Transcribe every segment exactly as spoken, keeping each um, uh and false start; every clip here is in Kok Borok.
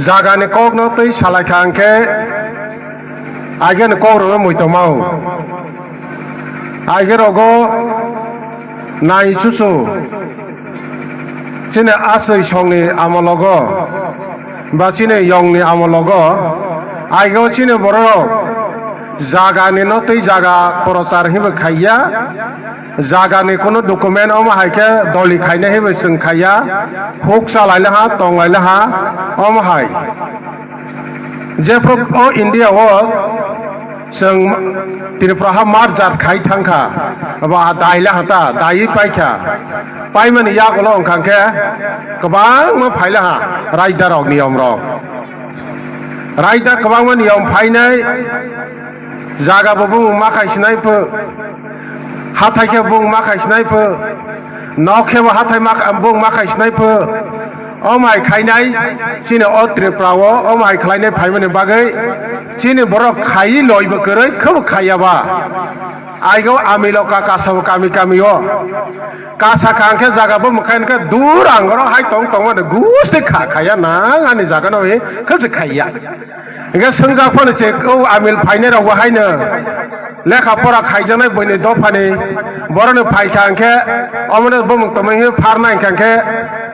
Jagani kokno twi salaikha hwnkhe, aigeni kokrokno muitomao. Aige rogo nai chuchu chini aswi songni amologo ba chini yongni amologo aigeo chini bororok jagani no twi jaga prochar hinwi khaiya. Jagani kunu document omo hai khe doli khainai hinwi chwng khaiya, huk chalaila ha, tonglaila ha, omo hai. Jephru o India o chwng Tripura ha mar jat khai thangkha, abo a daila ha ta, daiwi paikha. Paimani yagulo wngkha khe kwbangma phaila ha, raida rok niyom rok. Raida kwbangma niyom phainai, jaga bo bumung ma khai sinai pho, hathai khe bumung ma khai sinai pho, nok khe bo hathai ma, bumung ma khai sinai pho. Omo hai khainai chini o Tripura o, omo hai khlainai phaimani bagwi chini borok khaiwi loi bo kwrwi khe bo khaiya ba. Aigao amilo ka kasa bo kami kami o. Kasa kha hwnkhe jaga bo mwkhain khe dur ang oro hai tong tongmani gusti kha khaiya nang ani jaga no hi khe se khaiya. Hingke swngjak phano se, o amil phainai rok bo haino lekha pora khaijaknai buini dophani borokni phaikha hingke omono bumung tongmani hinwi pharna hingkha hingke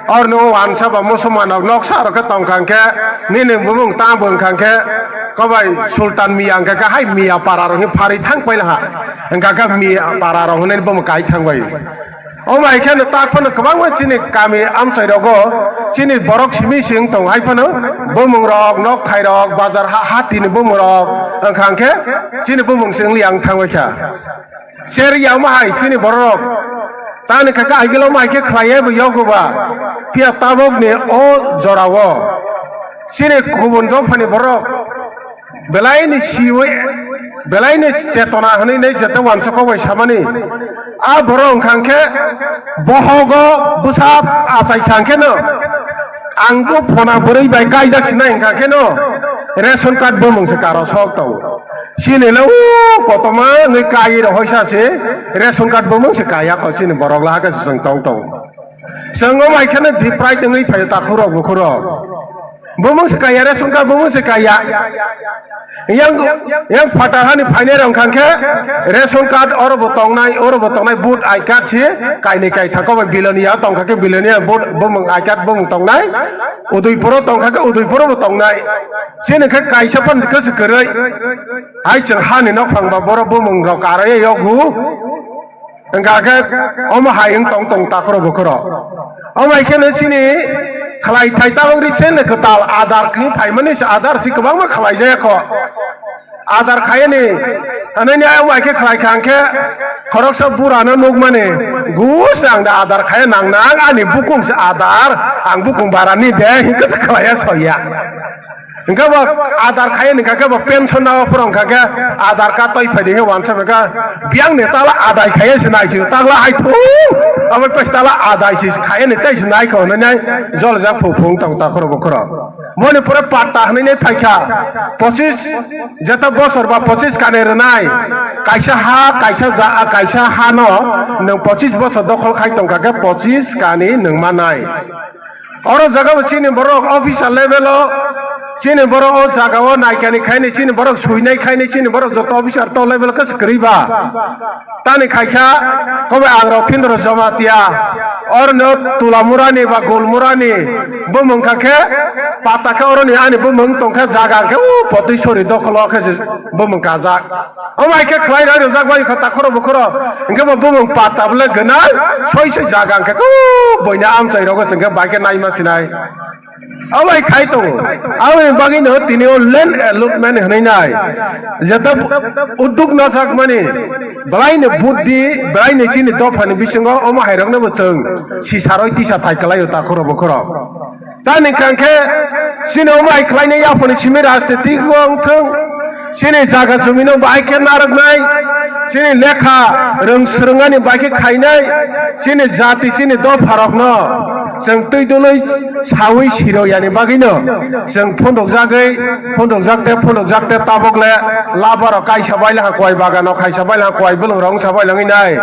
oroni o wansa ba musulman rok noksa rok khe tongkha hingke nini bumung tamo hingkha hingke kobai Sultan Miya hingkha khe hai Miya para rok hinwi pharwi thang paila ha hingkha khe Miya para rok hinwi bumung kai thang bai. Omo hai kheno tak phano kwbangma chini kami amchai rogo chini borok simi sing tong hai phano bumung rok, nok thai rok, bazar ha, hati ni bumung rok wngkha hwnkhe chini bumung se wngli ang thangwi kha. Cher ya omo hai chini borok rok tani kha khe agilo omo hai khe khlai ya bo yogo ba phiya tabok ni o jora o chini kubun dophani borok belai ni siwi, belai ni chetona hwnwi nei jete wansukgo bai samani. A borok wngkha hwnkhe bohogo bwsa achai kha hwnkhe no, ang bo phona bwrwi bai kaijak sinai hwnkha hwnkhe no, ration card bumung se karo sok tongo. Chini le o kotorma wngwi kai rok hoisa se ration card bumung se kaiya kho chini borok la khe se chwng tong tongo. Chwng o mai kheno diprai tongwi phaio takhurok bukhurok. Bumung se kaiya ration card bumung se kaiya. Yang, yang phatar hani phainai rok wngkha khe ration card oro bo tongnai, oro bo tongnai, vote I card se kainwi kaitham khe bai Bilonia tongkha khe Bilonia vote bumung I card bumung tongnai, Udaipuro tongkha khe Udaipuro bo tongnai. Chini khe kaisa phan khe se kwrwi. Hai chwng hani nok phang ba borok bumung rok karwi yogo. Hingkha khe omo hai wng tong tong takhoro bukhoro. Omo hai kheno chini khlai thai tabok ri se le kwtal adar khe phaimani se adar si kwbangma khlai jaya kho. Adar khayani hanani omo hai khe khlai kha hwnkhe khoroksa burano nukmani gus ang da adar khaya nang nang ani bukung se adar ang bukung barani de hingkhe se khlaiya soya. Hingke bo adar khaye hingka khe bo pension na phoro hingka khe adar card toi phaidi he wansa beka biyang ni tala adai khaye se nai se tala hai thu abo pes tala adai se khaye ni tai se nai kho nai nai jol jak phu phung tong ta khoro bo khoro boni pore patta hwnwi nai phaikha pochis jeta bosor ba pochis kane rwnai kaisa ha kaisa ja kaisa ha no nwng pochis bosor dokhol khai tongkha khe pochis kani nwng manai. Oro jaga bo chini borok officer level o, chini borok o jaga o naikani khaini, chini borok suinai khaini, chini borok joto officer to level khe se kwrwi ba. Tani khaikha kobe ang rok Phindro Jamatia, oro no Tulamurani ba Golmurani bumung kha khe pata khe oroni ani bumung tongkha jaga khe o Potwi sori dokholo khe se bumung kajak. Omo hai khe khlai roi rwjak bai kho takhoro bukhoro. Hingke bo bumung patta bole gwnang soi soi jaga hingke ko boina amchai rogo chwngke bai khe naima sinai. Omo hai khai tongo. Aboni bagwi no tini o land allotment hwnwi nai. Jeta udduk najakmani belai ni buddhi, belai ni chini dophani bisingo omo hai rokno bo chwng sisaroi tisa thai kwlaio takhoro bukhoro. Tani kangkhe chini omo hai khlainai yaphani simi rajniti wng thung, chini jaga jumino bai khe narwknai, chini lekha rwng swrwngani bai khe khainai, chini jati chini dopharokno chwng twi dului sawi siro yani bagwino chwng phundukjagwi, phundukjakte, phundukjakte tabokle labaro kaisa bai lekha koi bagano khaisa bai lekha koi bwlwngrok wngsa bai langwi nai.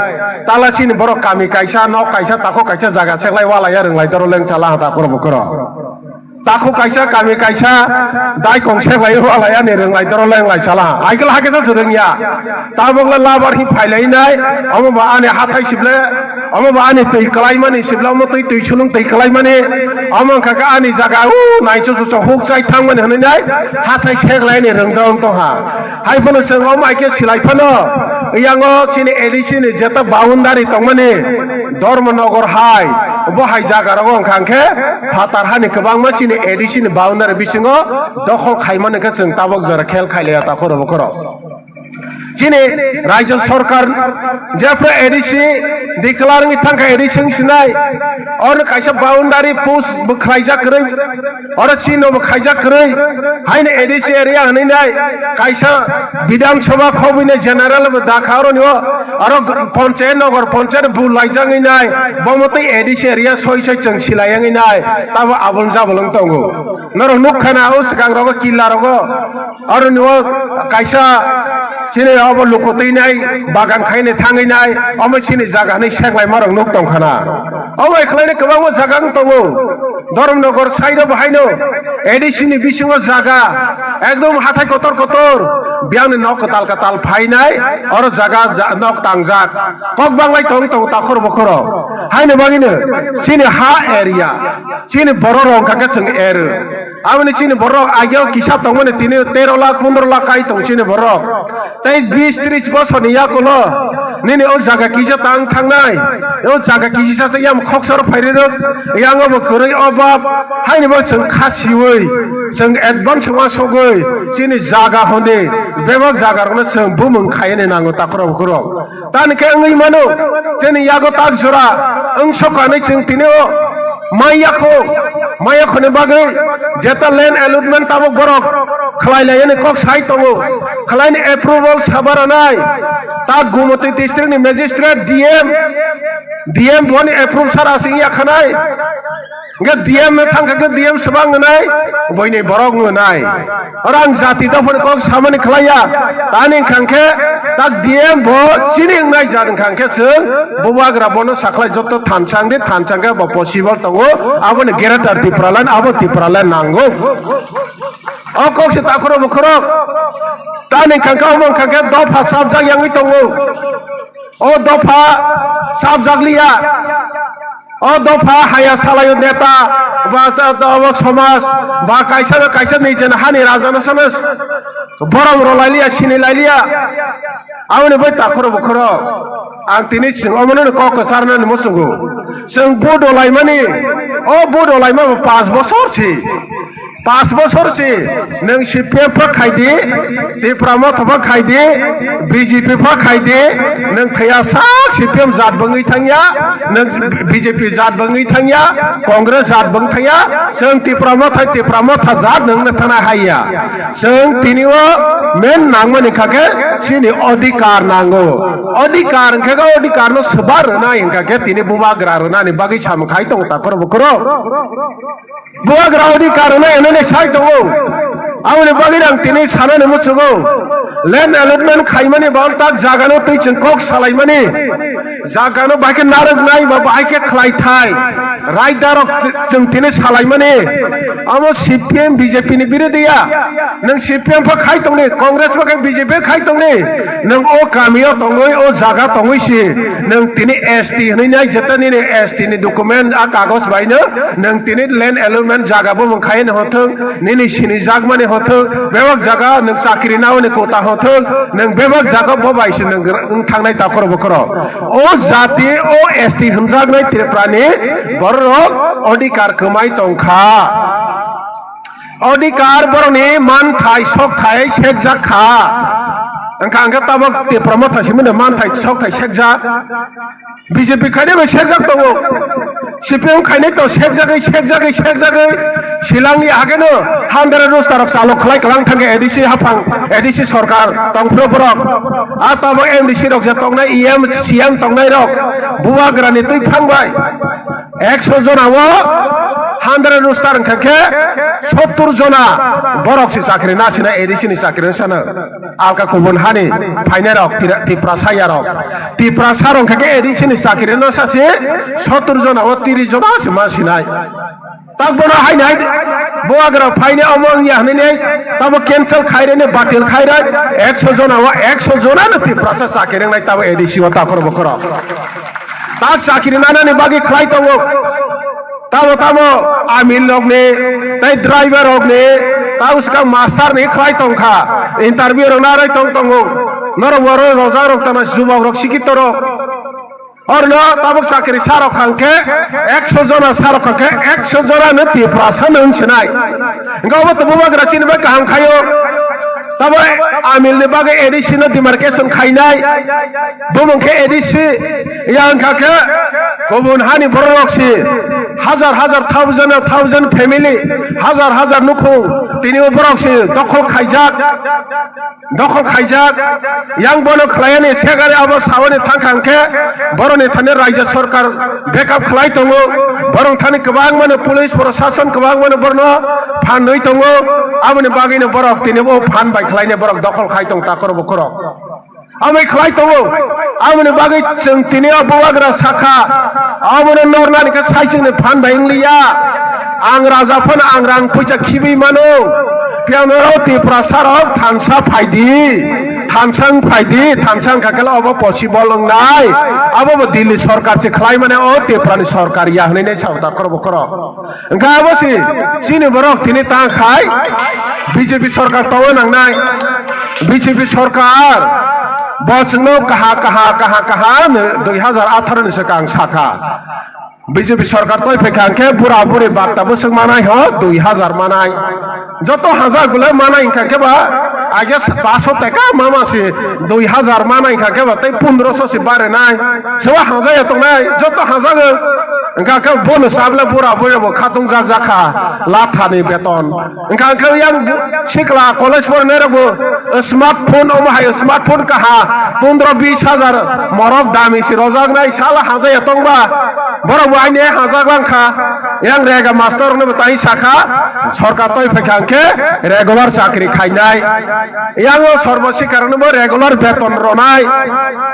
Tala chini borok kami kaisa, nok kaisa, takhuk kaisa, jaga seklai walai ya rwnglai doro lengsa laha ta khoro bukhoro. Takhuk kaisa, kami kaisa, dai kong seklai, hualai ani rwnglai, doro lenglai sala. Aikal hakesa se rwngya. Tabok le labar hi phailai nai, omo ba ani hathai sible, omo ba ani twi kwlai mani sible, omo twi twi sunung twi kwlai mani, omo wngkha khe ani jaga, u, nai chu chu chu huk chai thang mani hwnwi nai, hathai seklai ani rwngdrong tongha. Hai phano chwng omo hai khe silai phano, yango chini A D C ni jeta boundary tongmani, Dharmanagar hai, bo hai jaga rogo wngkha hwnkhe, phatar hani kwbangma chini A D C ni boundary bisingo dokhol khaimani khe chwng tabok jora khel khailaiya takhoro bukhoro. Chini Rajya Sarkar jephru A D C declare wngwi thangkha A D C wng sinai, oro kaisa boundary post bo khlaijak kwrwi, oro chino bo khaijak kwrwi, haino A D C area hwnwi nai, kaisa Bidhan Sabha khobwini general bo dakha oroni o, oro Panchayat Nagar Panchayat bo laijak wngwi nai, bomo tei A D C area soi soi chwng silai wngwi nai, tabo abul jabul wng tongo. Norok nukha na o swkang rogo killa rogo. Aroni o kaisa chini obo luku twi nai bagan khaini thangwi nai omo chini jaga hinwi seklai marok nuk tong khana. Omo ekhlaini kwbangma jaga wng tongo. Dharmanagar side o bo haino A D C ni bisingo jaga ekdom hathai kotor kotor biyangni nok kwtal kwtal phainai oro jaga ja-, nok tangjak kok banglai tong tong takhor bokhoro haino bagwino chini ha area chini borok rok wngkha khe chwng ero. Aboni chini borok ageo kisa tongmani tini tero lakh pondro lakh kai tong chini borok. Tei bis tris bosorni yakulo nini o jaga kisa tang thangnai, o jaga kisa sa yang khoksor phairwi rok, yang obo kwrwi o bab, haini bo chwng kha siwi, chwng advance wasogwi, chini jaga hwnwi, bebak jaga rokno chwng bumung khaini nango takhorok bukhorok. Tani khe wngwi mano, chini yago tak jora wng sokha hinwi chwng tini o maya kho, maya khoni bagwi jeta land allotment tabuk borok khlai lai yani kok sai tongo, khlaini approval saba ranai, ta Gumoti district ni magistrate D M, D M boni approve sara sing ya khanai. Hingke D M no thangkha khe D M swbang nwnai, boini borok nwnai. Oro ang jati dophani kok samani khlaiya. Tani hwnkha khe tak D M bo chini wngnai jat hwnkha khe chwng bubagra bono sakhlai joto thansa wngdi, thansa khe bo possible tongo. Aboni Greater Tipraland, abo Tipraland nango. O kok se takhoro bukhorok. Tani hwnkha khe omo hwnkha khe dopha chapjak yangwi tongo. O dopha chapjak liya. O dopha haya salaio neta ba ta, ta, o somaj ba kaisa na kaisa nijeni hani raja no sano borom rwlailiya, sinilailiya. Aboni bai takhoro bukhoro ang tini chwng omono kok kwcharnani muchungo. Chwng vote rwlaimani, o vote rwlaima bo panch bosor si. Panch bosor si nwng C P M pha khaidi, Tipra Motha pha khaidi, B J P pha khaidi, nwng thaiya sak C P M jat bwngwi thangya, nwng B J P jat bwngwi thangya, Congress jat bwng thangya, chwng Tipra Motha, Tipra Motha jat nwng na thana haiya. Chwng tini o men nangmani kha khe chini odhikar nango. Odhikar hwnkhe khe odhikar no swbar rwnai hwnkha khe tini bubagra rwnani bagwi samung khai tongo takhoro bukhoro. Bubagra odhikar rwnai hinwi sai tongo. Aboni bagwi ang tini sanani muchungo. Land allotment khaimani ba tak jagano twi chwng kok salaimani. Jagano bai khe narwknai ba bai khe khlaithai. Raida rok chwng tini salaimani. Amo C P M B J P ni birodhiya. Nwng C P M pha khai tongni, Congress pha khai B J P khai tongni. Nwng o kamio tongwi, o jaga tongwi si. Nwng tini S T hinwi nai jeta nini S T ni document a kagoj bai no. Nwng tini land allotment jaga bo mung khai no hothwng, nini sini jakmani hothwng, bebak jaga nwng chakri naoni kota hothwng, nwng bebak jaga bo bai se nwng wng thangnai takhoro bukhoro. O jati, o S T hwnjaknai Tripura ni borok rok odhikar kwmai tongkha. Odhikar borokni manthai sokthai sekjak kha. Wngkha hwnkhe tabok Tipra Motha simi no manthai sokthai sekjak. B J P khainai bai sekjak tongo. C P M khainai to sekjagwi, sekjagwi, sekjagwi. Silangni hageno hundred roster rok chalo khlai kwlang thangkhe A D C haphang, A D C sorkar tongphuru borok. A tabok M D C rok je tongnai, E M, C M tongnai rok. Bubagrani twi phang bai. Ekso jona o hundred roster wngkha khe sottur jona borok se chakri na sina A D C ni chakri na sana. Alka kubun hani phainai rok tira-, Tiprasa ya rok. Tiprasa rok wngkha khe A D C ni chakri na sa se sottur jona o tiris jona se ma sinai. Tak bono haini hai bubagra phaini omo wngya hwnwi tabo cancel khairani, batil khairai, ekso jona o ekso jona no Tiprasa chakiri wngnai tabo A D C o takhor bokhoro. Tak chakiri nanani bagwi khlai tongo. Tamo tamo amil rokni, tei driver rokni, tamo swkang master ni khlai tongkha. Interview rok narwi tong tongo. Norok oro rojak rok tana jubok rok sikito rok. Orno tabuk chakri sarok khangkhe ekso jona sarok khangkhe ekso jona no Tiprasa no wngsinai. Hingke obo to bubagra chini bai kaham khaio. Tabo amil ni bagwi A D C no demarcation khainai. Bumung khe A D C, yang kha khe kubun hani borok rok si hajar hajar, thousand thousand family, hajar hajar nukhung tini o borok si dokhol khaijak, dokhol khaijak. Yang bono khlaiyani segari abo sawani thangkha hwnkhe boroni thani raijya sorkar backup khlai tongo. Borok thani kwbangmano police, borok sason kwbangmano borno phanwi tongo. Aboni bagwino borok tini o phan bai khlaina borok dokhol khai tong takhoro bukhoro. Amai khlai tongo. Aboni bagwi chwng tini o bubagra sakha, abono nornani khe saichwngni phan bai wngliya. Ang raja phano ang rang puisa khibwi mano. Piyano rok Tiprasa rok thansa phaidi, thansa wng phaidi, thansa wngkha khe obo possible wngnai. Abo bo Delhi sorkar se khlai mane, o Tiprani sorkar ya hwnwi nai sao takhoro bukhoro. Hingke abo si chini borok tini tang khai B J P sorkar tongo nangnai. B J P sorkar bo chwngno kaha, kaha, kaha, kaha hwnwi dui hajar atharo ni swkang sakha. B J P sorkar toi phaikha hwnkhe bura buri bakta bwswk manai ho dui hajar manai. Joto hajak belai manai hwnkha khe ba I guess paso teka mama si dui hajar manai hwnkha khe ba tei pondroso si barinai. Sewa hajaya tongnai joto hajago. Hingkha khe bono sabla bura bura bo khatung jak jak kha lathani beton. Hingkha khe yang sikla college pornai rok bo smartphone omo hai smartphone kaha pondro bis hajar morok dami si rojak nai sala hajaya tongba. Borok bo aini hajak lang kha. Yang rega master rok no bo tai sakha sorkar toi phaikha hingkhe regular chakri khainai. Yang o sorbo sikar no bo regular beton ronai.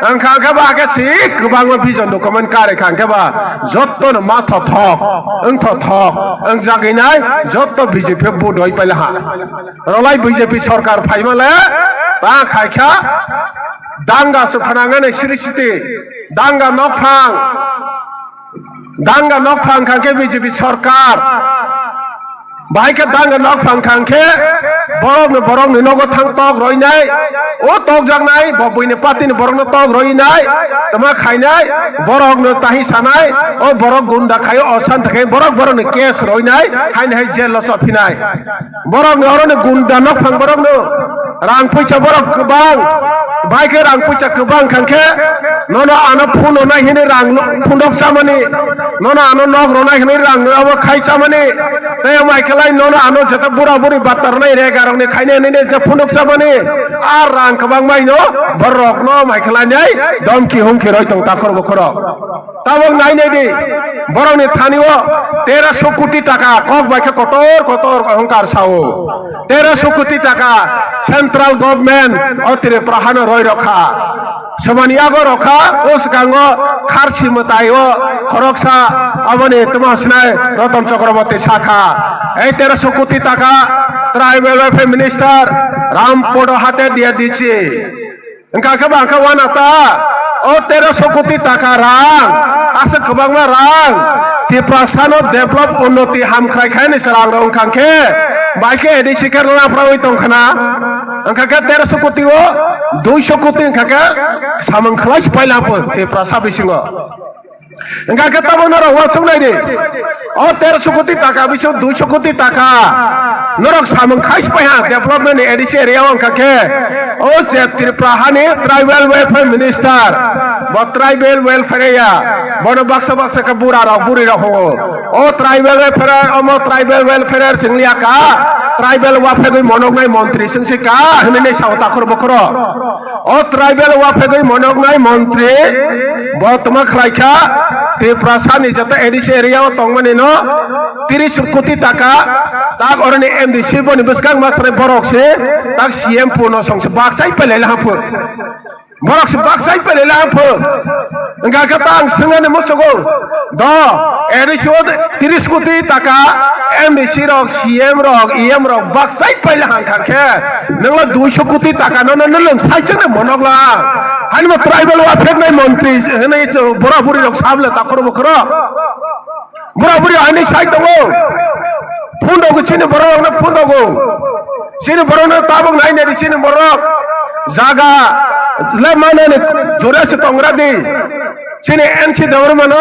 Ang kha khe ba khe si kwbangma vision document kare kha hingkhe ba jotto no ma tho thok, wng tho thok, wng jagwi nai jotto B J P budoi paila ha. Rolai B J P sorkar phaima le ta khai kha danga se phanangani sri siti danga nok phang, danga nok phang kha khe B J P sorkar. Bahai khe danga nok phang kha khe borokni, borokni nogo thang tok roinai, o tok jaknai, bo buini party ni borokno tok roinai, tama khainai, borokno tahi sanai, o borok gunda khai, o san thai borok borokni case roinai, haini hai jail o chophinai. Borokni oroni gunda nok phang borokno rang puisa borok kwbang, bahai khe rang puisa kwbang kha khe nono ano phone nai hini rang phundok chamani. Nono ano nok ronai hwnwi rang abo khai chamani. Tei mai khe lai nono ano jeta bura buri batar nai rega rok ni khainai hwnwi je phunuk chamani. A rang kwbang mai no borok no mai khe lai nai domki humki roi tong takhor bukhoro. Tabok nai nai di borok ni thani o tero so koti taka kok bai khe kotor kotor ohongkar sao. Tero so koti taka central government o Tripura hano roi rok kha. Somani yago rokha, o swkango kharsi mwtai o khoroksa aboni tamo sinai Roton Chakraborty sakha. Ei teroso koti taka tribal welfare minister Ram Podo hate diya dichi. Wngkha khe ba wngkha wana ta, o teroso koti taka rang, aswk kwbangma rang, Tiprasano develop unnoti hamkhrai khaini se rang rok wngkha khe, bai khe A D C khe rwna phrawi tongkhna. Wngkha khe teroso koti o duiso koti wngkha khe samung khlai se paila po Tiprasa bisingo. Wngkha khe tamo norok uansuk nai di. O teroso koti taka bisingo duiso koti taka norok samung khai se paiha development ni A D C area o wngkha khe o je Tripura hani tribal welfare minister bo tribal welfare ya bono baksa baksa khe bura rok buri rok ho. O tribal welfare, omo tribal welfare sing liya ka, tribal waphegwi monoknai montri sing si ka, hinwi nei sao takhor bokhoro. O tribal waphegwi monoknai montri, bo tma khlai kha, Tiprasa ni jata A D C area o tongmani no tiris koti taka, tak oroni M D C boni bwskang masrai borok se, tak C M puno song se baksai pelai laha phu. Borok se baksai pele lang pho. Engka khe ta ang sengani musugo. Do, eri si o tris koti taka M D C rok, C M rok, E M rok baksai pele hang kha khe. Nangla duiso koti taka no no nang sai chang monok la. Hani mo tribal wa phek nai montri, hani bora buri rok sable takhoro bukhoro. Bura buri ani sai tongo. Phundogo chini borok no phundogo. Chini borok no tabuk nai nai chini borok. Jaga le manani jora se tongra di. Chini N C Debbarma no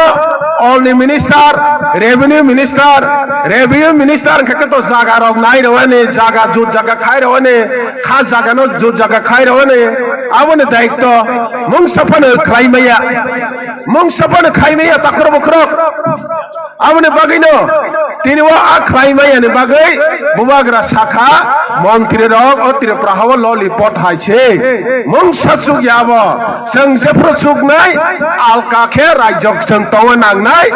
all ni minister, revenue minister, revenue minister hwnkhe to jaga rok nai rwani, jaga jut jaga khai rwani, kha jaga no jut jaga khai rwani. Aboni daitto mungsa phano khlai maya. Mungsa phano khai maya takhoro bukhoro. Aboni bagwino tini o a khlai maya ni bagwi bubagra sakha montri rok o Tripura hao lollipop hai se. Mungsa chuk ya bo. Chwng jephru chuknai alka khe rajyo chwng tongwi nangnai.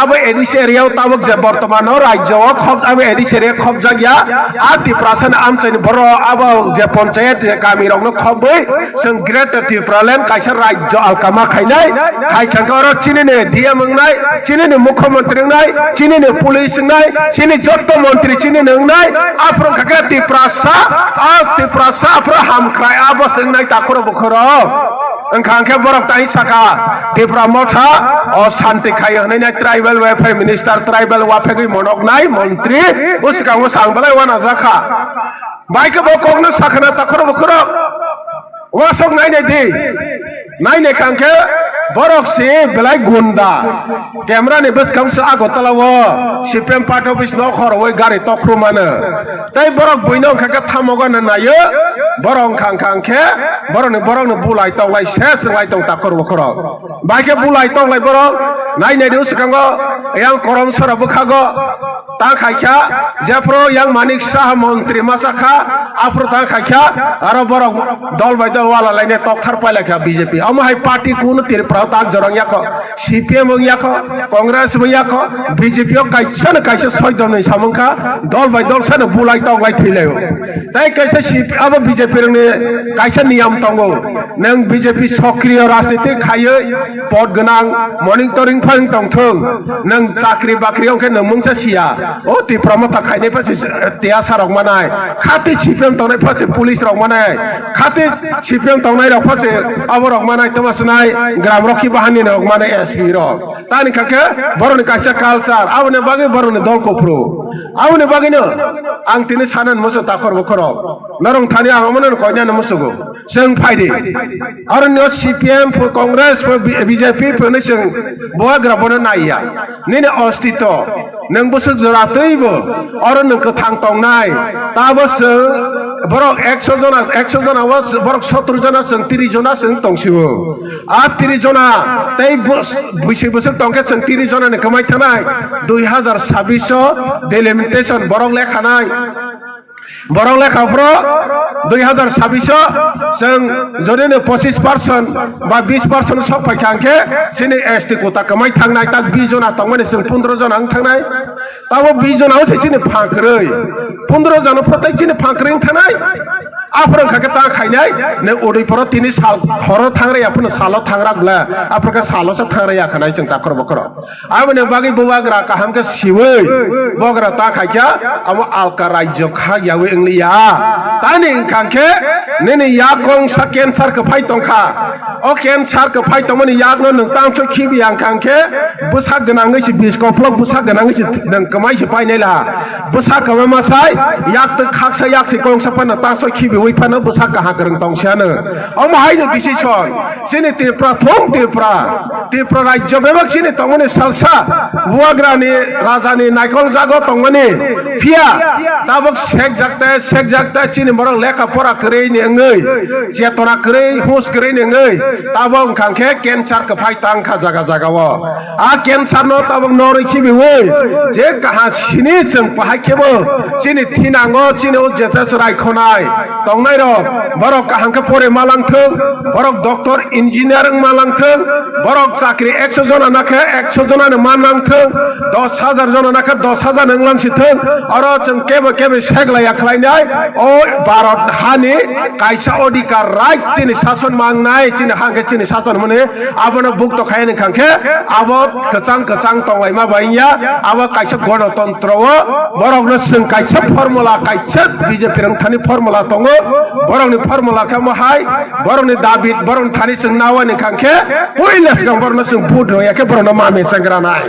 Abo A D C area o tabuk je bortoman o rajyo o khop abo A D C area khopjak ya. A Tiprasa ni amchaini borok abo je ponchayat je kami rok no khopwi chwng Greater Tipraland kaisa rajyo alkama khainai, khai kha khe oro chini ni D M wngnai, chini ni mukhyamantri wngnai, chini ni police wngnai, chini jotto montri chini ni wngnai, aphuru kha khe Tiprasa, a Tiprasa aphuru hamkrai abo se wngnai takhoro bukhoro. Wngkha hwnkhe borok tai sakha Tipra motha o santi khai hwnwi nai tribal welfare minister, tribal waphegwi monok nai montri, bwskango sang belai wana jakha. Bai khe bo kokno sakhana takhoro bukhoro. Wasok nainai di. Nainai kha hwnkhe borok se belai gunda. Camera ni bwskang se Agartala o C P M party office nok horwi gari tokhru mano. Tei borok buino wngkha khe thamogo no naio. Borok wngkha wngkha hwnkhe borokni borokno bulai tonglai ses wnglai tong takhor bukhorok. Bai khe bulai tonglai borok nainai di swkango yang korom sora bwkhago. Ta khaikha, jephru yang Manik Saha montri masa kha, aphru ta khaikha, aro borok dol bai dol wala laine tokthar pailai kha B J P. Omo hai party kunu Tripura o tak jorang yakho, C P M wng yakho, Congress wng yakho, B J P o kaisa no kaisa soi dol ni samung kha, dol bai dol sano bulai tonglai thwilaio. Tai kaisa C P, abo B J P rokni kaisa niyam tongo. Nwng B J P sokriyo rajniti khaiwi pot gwnang monitoring phang tongthung. Nwng chakri bakri wngkhe nwng mungsa siya. O Tipra motha khainai pha se tiya sarok manai. Khati C P M tongnai pha se police rok manai. Khati C P M tongnai rok pha se abo rok manai toma swnai gram rok ki bahani rok manai S P rok. Tani kha khe borokni kaisa culture, aboni bagwi borokni dol kuphru. Aboni bagwino ang tini sanan musu takhor bukhorok. Norong thani ang omono koinani musugo. Chwng phaidi. Aro no C P M pho, Congress pho, B-, B J P pho no chwng buagra bono naiya. Nini ostito, nwng bwswk jora twibo, oro nwng kwthang tongnai. Tabo chwng borok ekso jona, ekso jona o borok sottor jona chwng tris jona chwng tongsibo. A tris jona tei bwswk bwswk tongkhe chwng tris jona ni kwmai thanai. Dui hazar sabbish o delimitation borok lekhanai. Borok lekha phro dui hazar sabbish o chwng jodi no pochis percent ba bis percent sok phai kha hwnkhe chini S T kota kwmai thangnai, tak bis jona tongmani chwng pondro jona wng thangnai. Tabo bis jona o se chini pha kwrwi, pondro jona phro tai chini pha kwrwi wng thangnai. Aphro wngkha khe ta khainai ne udui phoro tini sal horo thangraya phano salo thangra bla, aphro khe salo sa thangraya khanai chwng takhor bokhoro. Aboni bagwi bubagra kaham khe siwi bogra ta khaikha, amo alka rajyo khak yawi wngliya. Tani wngkha khe nini yak kongsa cancer kwphai tongkha. O cancer kwphai tongmani yakno nwng tangso khibi yang kha khe bwsa gwnangwi se bis koplok bwsa gwnangwi se nwng kwmai se painai laha. Bwsa kwma masai yak twi khaksa yak se kongsa phano tangso khibiwi phano bwsa kaha kwrwng tongsiano. Omo haino decision. Chini Tripura thung Tripura. Tripura rajyo bebak chini tongmani salsa buagrani rajani naikol jago tongmani phiya tabuk sekjakte sekjakte chini borok lekha pora kwrwi ni wngwi chetona kwrwi hus kwrwi ni wngwi tabuk wngkha khe cancer kwphai tangkha jaga jaga o. A cancer no tabuk norwi khibiwi je kaha sini chwng pahai khebo chini thinango chini o jetes raikhonai. Tongnai rok, borok kaham khe pore ma lang thung, borok doctor, engineer wng ma lang thung, borok chakri ekso jona na khe ekso jona ni ma nang thung, dos hajar jona na khe dos hajar wng lang si thung, oro chwng kebo kebo seglaiya khlainai, o Bharat hani kaisa odhikar right chini sason mangnai, chini hangkhe chini sason hwnwi abono bukto khai ni khangkhe abo kwchang kwchang tonglaima bai wngya, abo kaisa gonotontro o borokno chwng kaisa formula, kaisa B J P rwngthani formula tongo, borokni formula khe omo hai, borokni dabi, borokni thani chwng nawani khangkhe puila swkang borokno chwng vote rwya khe borokno ma mechang granai.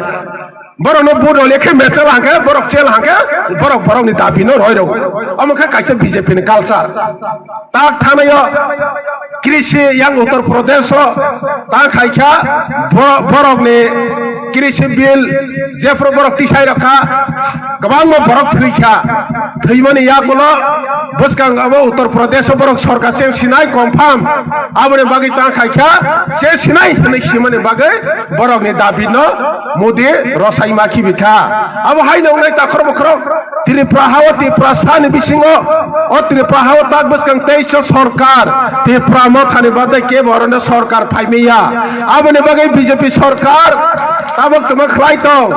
Borokno vote rwle khe mechel hangkhe, borok chel hangkhe, borok borokni dabi no roi rw. Omo khe kaisa B J P ni culture. Tak thanayo krisi yang Uttar Pradesh o ta khaikha bo-, borokni krisi bill jephru borok tisai rokha, kwbangma borok thwikha. Thwimani yagulo bwskang abo Uttar Pradesh o borok sorkar se sinai confirm. Aboni bagwi ta khaikha se sinai hwnwi simani bagwi borokni dabi no Modi rwsai ma khibi kha. Abo hai nongnai takhor bokhorok Tripura ha o, Tripura sani bisingo, o Tripura ha o tak bwskang teisa sorkar, Tripura mothani badai kebo orono sorkar phaimaya. Aboni bagwi B J P sorkar tabok tuma khlai tong.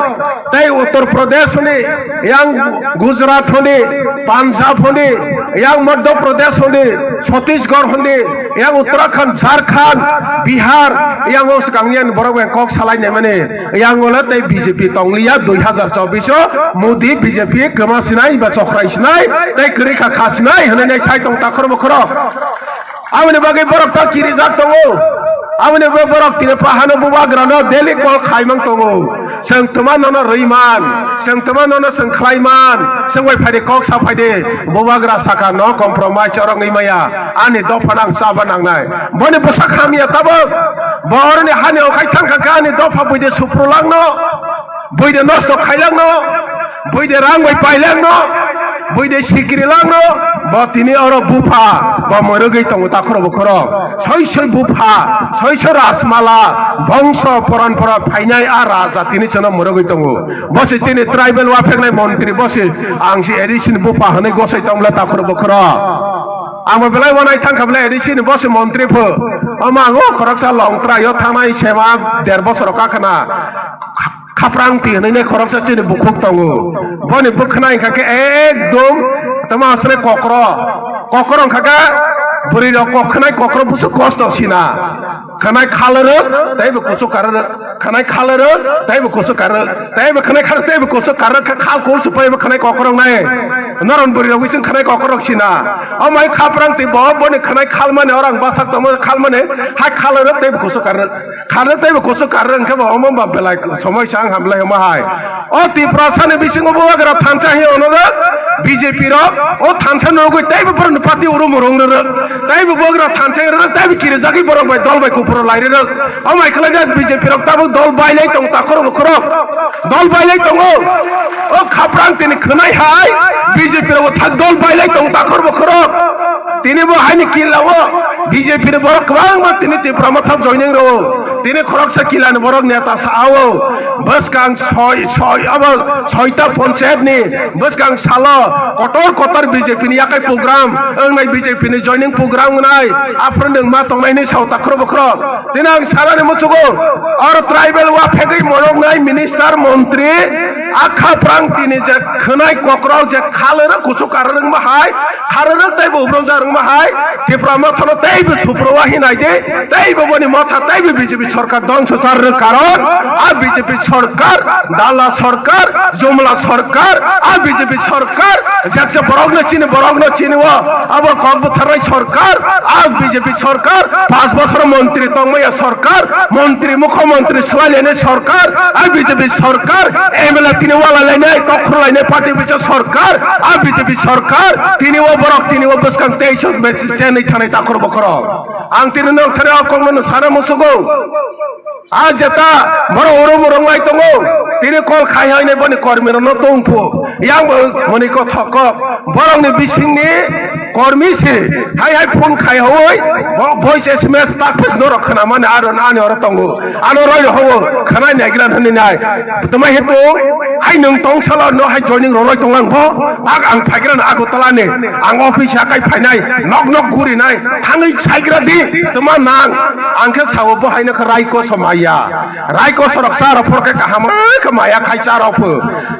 Tei Uttar Pradesh hwnwi, yang Gujarat hwnwi, Punjab hwnwi, yang Madhya Pradesh hwnwi, Chhattisgarh hwnwi, yang Uttarakhand, Jharkhand, Bihar, yang o swkang yang borok bai kok salai naimani. Yang ole tei B J P tongliya dui hazar chobbish o Modi B J P kwma sinai ba chokrai sinai tei kwrwi kha kha sinai hwnwi nai sai tong takhor bokhorok. Aboni bagwi borok ta kirijak tongo. Aboni bagwi borok tini pahano bubagrano daily call khaimang tongo. Chwng tuma nono rwiman, chwng tuma nono chwng khlaiman, chwng bai phaidi kok sa phaidi bubagra saka no compromise chorok wngwi maya. Ani dopha nang chaba nangnai. Boni bwsak hamya tabok. Bo oroni hani okhai thangkha khe ani dopha buide suprulangno, buide nosto khailangno, buide rang bai pailangno, buide sikrilangno, bo tini oro bupha, bo mwrwgwi tongo takhoro bukhoro. Soi soi bupha, soi soi rajmala, bongso poranpora phainai a raja tini chwngno mwrwgwi tongo. Bo se tini tribal wapheknai montri, bo se ang se A D C ni bupha hwnwi gosai tongmla takhoro bukhoro. Amo belai wanai thangkha belai A D C ni bo se montri pho. Omo ang o khoroksa Longtrai o thanai sema der bosor o kakhna. Khaprang ti hwnwi ne khoroksa chini bukhuk tongo. Boni bwkhwnai wngkha khe ekdom tamo asle kokro. Kokro wngkha khe bwrwi rok kok khwnai kokro busu kosto sina. Khwnai khalrwk tei bo kuchuk karwrwk. Khwnai khalrwk tei bo kuchuk karwrwk. Tei bo khwnai khalrwk tei bo kuchuk karwrwk khe khal kul supai bo khwnai kokrok nai. Noron bwrwi rok wising khwnai kokrok sina. O mai khaprang tei bo boni khwnai khalmani orang bathak tongma khalmani hai khalrwk tei bo kuchuk karwrwk. Khalrwk tei bo kuchuk karwrwk hwnkhe bo omo ba belai somoi sa wng hamlai omo hai. O Tiprasani bisingo bubagra thansa hi ono rwk, B J P rok o thansa nugwi teibo borokni party urum rong rwrwk, teibo bubagra thansa rwrwk, teibo kirijagwi borok bai dol bai kuphuru lai rwrwk. O mai khlai jak B J P rok tabuk dol bailai tong takhoro bukhorok. Dol bailai tongo. O khaprang tini khwnai hai B J P rok thak dol bailai tong takhoro bukhorok. Tini bo haini killa o B J P ni borok kwbangma tini Tipra Motha joining rwo. Tini khoroksa killa ni borok neta sa o. Bwskang soi, soi, abo soita ponchayat ni bwskang salo kotor kotor B J P ni yakai program, wngnai B J P ni joining program wngnai. Aphuru nwng ma tongnai hinwi sao takhro bokhro. Tini ang sanani muchugo, aro tribal waphegwi monoknai minister, montri, akha phrang tini je khwnai kokrok je khalorok kuchuk karorok bahai, kharorok teibo ubrok jarok bahai, Tipra Mothano teibo suprowa hinai de, teibo boni motha teibo B J P sorkar dongso charorok karon, a B J P sorkar, dala sorkar, jumla sorkar, a B J P sorkar, jatsa borokno chini, borokno chini o, abo kok butharnai sorkar, a B J P sorkar, pas bosor montri tongmaya sorkar, montri, mukhomontri swlailene sorkar, a B J P sorkar, M L A tini wala lainai, kokhro lainai, party bisa sorkar, a B J P sorkar, tini o borok, tini o bwskang tei chos message chenwi thanai takhor bokhorok. Ang tini nok thani o kokno sana musugo. A jeta, borok oro borok lai tongo. Tini call khai hai nai boni kormi rok no tong phu. Yang bo mani kothok kok. Borok ni bising ni kormi se. Hai hai phone khai hoi. Bo voice S M S tak pis norok khana mani aro nani oro tongo. Ano roi ho khana nai gira nani nai. Tuma he to hai nung tong sala no hai joining ro roi tong lang bo. Ag ang phai gira na Agartala ni. Ang office ha kai phai nai. Nok nok guri nai. Thangwi sai gira di. Tuma nang. Ang khe sao bo hai no kha rai ko somaya. Raiko sorok sa rok phor khe kaham khe maya khai cha rok phu.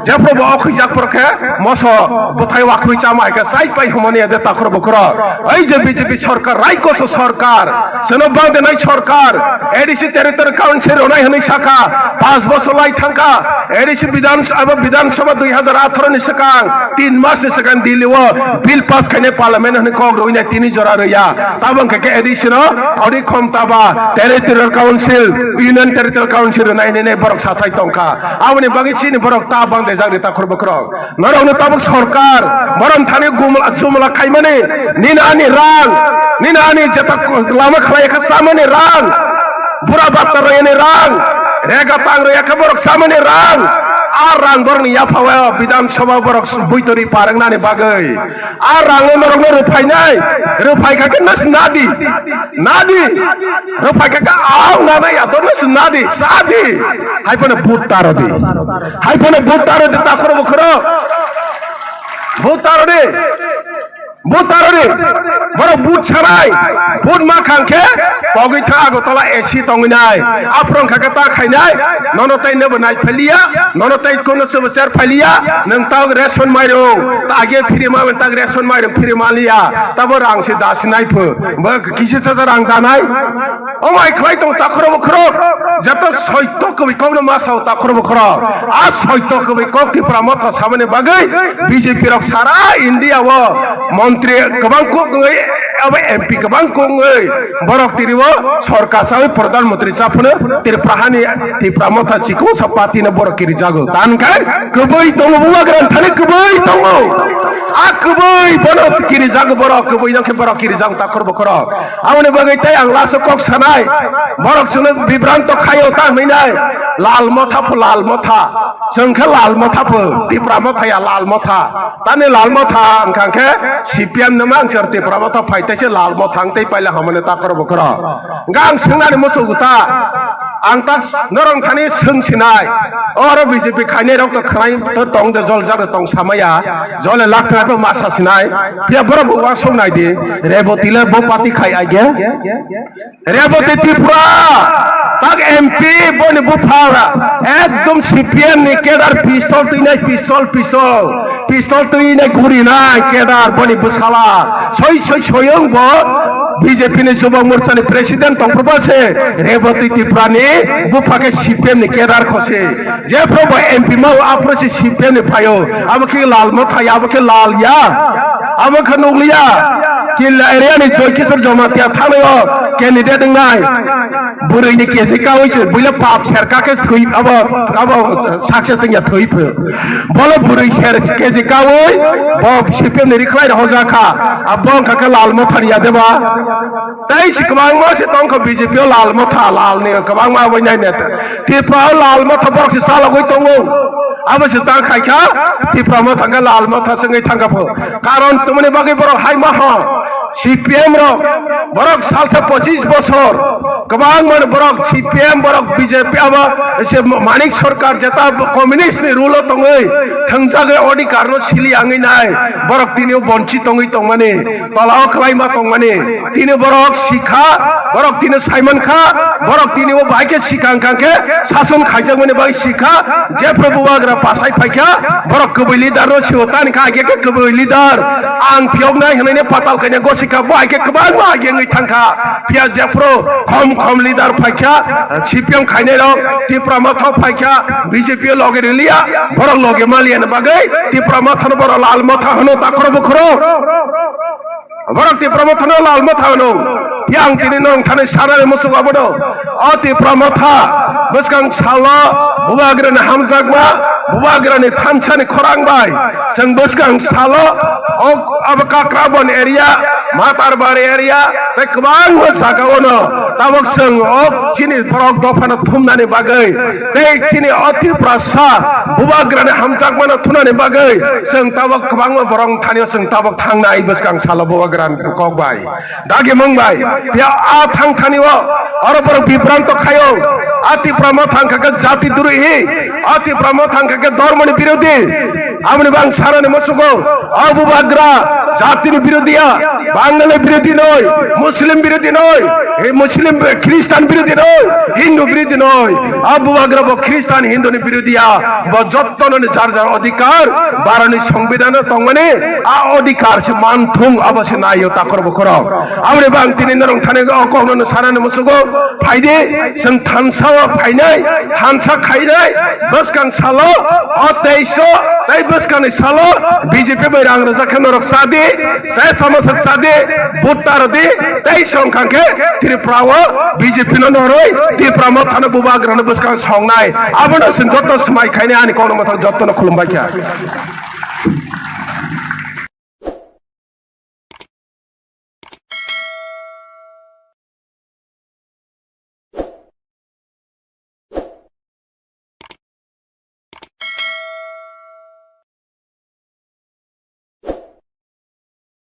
Jephru bo okhwijak phor khe moso bwthai wakhwi chama hai khe sai pai humani ade takhro bukhro. Ei je B J P sorkar, raiko so sorkar. Seno bang de nai sorkar. A D C territory council ronai hwnwi sakha. Pas bosor lai thangkha. A D C bidhan, abo bidhan sabha dui hazar atharo ni swkang, tin mas ni swkang Delhi o bill pass khainai parliament hwnwi kok rwinai tini jora rwya. Tabang khe khe A D C no, odi khom taba, territorial council, union territorial council rwnai nini borok sachai tongkha. Aboni bagwi chini borok ta bang de jagri ta khorbo khorok. Norok no tabuk sorkar, borom thani gumla, chumla khaimani, nini ani rang, nini ani jeta lama khlai kha samani rang, bura batta rayani rang, rega tang raya kha borok samani rang, a rang borok ni yapha o bidhan sabha borok buitori parang nani bagwi. A rang no norok no rwphainai, rwphai kha khe nas nadi, nadi, rwphai kha khe aw nana ya to nas nadi, sadi. Hai phano but taro di, hai phano but taro di takhro bukhro, but taro di, but taro di. Borok but sanai, but ma khang khe pogwi tha Agartala A C tongwi nai, aphro wngkha khe ta khainai, nono tai nebo nai phaliya, nono tai kono chebo cher phaliya, nang ta ration mairung, ta age phiri ma ta ration mairung phiri maliya, tabo rang se das nai pho, bo kisi chacha rang danai, o mai khlai tong takhro bukhro, jato soito kobwi kokno ma sao takhro bukhro, a soito kobwi kok Tipra Motha samani bagwi B J P rok sara India o montri kwbang kok wngwi, abo M P kwbang kok wngwi, borok tini o sorkar chawi pradhan mantri chaphano Tripura hani Tipra Motha chikung sa party no borok kiri jago. Tan khe kwbwi tongo bubagra thani kwbwi tongo. A kwbwi bono kiri jago borok, kwbwi no khe borok kiri jago takhor bokhorok. Aboni bagwi tei ang last o kok sanai, borok chwngno bibranto khaio ta hwnwi nai. Lal Motha pho Lal Motha. Chwng khe Lal Motha pho, Tipra Motha ya Lal Motha. Tani Lal Motha wngkha khe C P M no mang chwng Tipra Motha phai tei se Lal Motha wng tei paila hamani takhor bokhorok. Gang swngnani muchuk ta. Ang tak norok thani swng sinai. Oro B J P khainai rok to khwnai to tong de jol jak tong samaya. Jole lak thai pho masa sinai. Phiya borok bo uansuk nai di. Reboti le bo party khai aige. Reboti Tripura, tak M P boni bupha, ekdom C P M ni kedar pistol twinai, pistol, pistol, pistol twinai gurinai kedar boni bwsala, soi soi soyong bo B J P ni Jubak Morcha ni president tongphuru ba se Reboti Tripura ni bupha khe C P M ni kedar khose, jephru bo M P ma o aphuru se C P M ni phaio, abo khe Lal Motha ya, abo khe Lal ya, abo khe nukliya. Killa area ni Joy Kishore Jamatia thani o candidate wngnai. Bwrwi ni kesi kawi se buila pap serka khe thwi abo, abo success wngya thwi phu. Bolo bwrwi ser kesi kawi bo C P M ni rikhlai rok hojakha. Abo wngkha khe Lal Motha ni yadeba. Tei si kwbangma se tongkha B J P o Lal Motha, Lal ni kwbangma abo nai neta. Tripura o Lal Motha borok se chalogwi tongo. Abo se ta khai kha, Tipra Motha khe Lal Motha se wngwi thang kha pho. Karon tumani bagwi borok hai ma ho. C P M rok, borok salsa pochis bosor. Kwbang mani borok C P M, borok B J P abo se Manik Sarkar jeta communist ni rule o tongwi thwngjagwi odhikar no sili angwi nai. Borok tini o bonchi tongwi tongmani. Tola o khwlaima tongmani, tini borok sikha, borok tini saiman kha, borok tini o bahai khe sikha wngkha khe sason khaijakmani bai sikha, jephru bubagra pasai phaikha, borok kwbwi leader no siwo tani kha, age khe kwbwi leader, ang phiyoknai hwnwi patal kaina gosikha, bo hai khe kwbangma age wngwi thangkha, phiya jephru khom khom leader phaikha, C P M khainai rok, Tipra Motha phaikha, B J P o loge riliya, borok loge maliya ni bagwi Tipra Motha no borok Lal Motha hwno takhro bukhro. Borok Tipra Motha no Lal Motha hwno. Yang tini norok thani sanani muchuk abono. O Tipra Motha bwskang salo bubagrani hamjakma, bubagrani thansa ni khorang bai. Chwng bwskang salo o abo Kakrabon area, Matarbari area, tei kwbangma jaga ono. Tabok chwng o chini borok dophano thumnani bagwi tei chini o Tiprasa bubagrani hamjakmano thunani bagwi chwng tabok kwbangma borok thani o chwng tabok thangnai bwskang salo bubagrani kok bai. Dagi mung bai, pia a thang thani o, oro borok bibranto khayo, a Tipra ma thang kha khe jati duri hi, a Tipra ma thang kha khe dhormo ni birodhi, aboni bang sarani musugo, o bubagra jati ni birodhi ya, Bangali birodhi noi, Muslim birodhi noi, he Muslim, Christian birodhi noi, Hindu birodhi noi, o bubagra bo Christian Hindu ni birodhi ya, bo jotto no ni jar jar odhikar, Bharani Songbidan o tongmani, a odhikar se man thung abo se naio takhor bukhorok. Aboni bang tini norong thani o kokno no sanani musugo phaidi, chwng thansa o phainai, thansa khainai, bwskang salo, o teis o, tei bwskangni salo B J P bai rang rwjak khe norok chadi, se samasok chadi, vote ta rwdi, tei songkha khe Tripura o B J P no noroi, Tripura mothano bubagrano bwskang songnai. Abono chwng joto swmai khainai ani kokno mothok jottono khulumbai kha.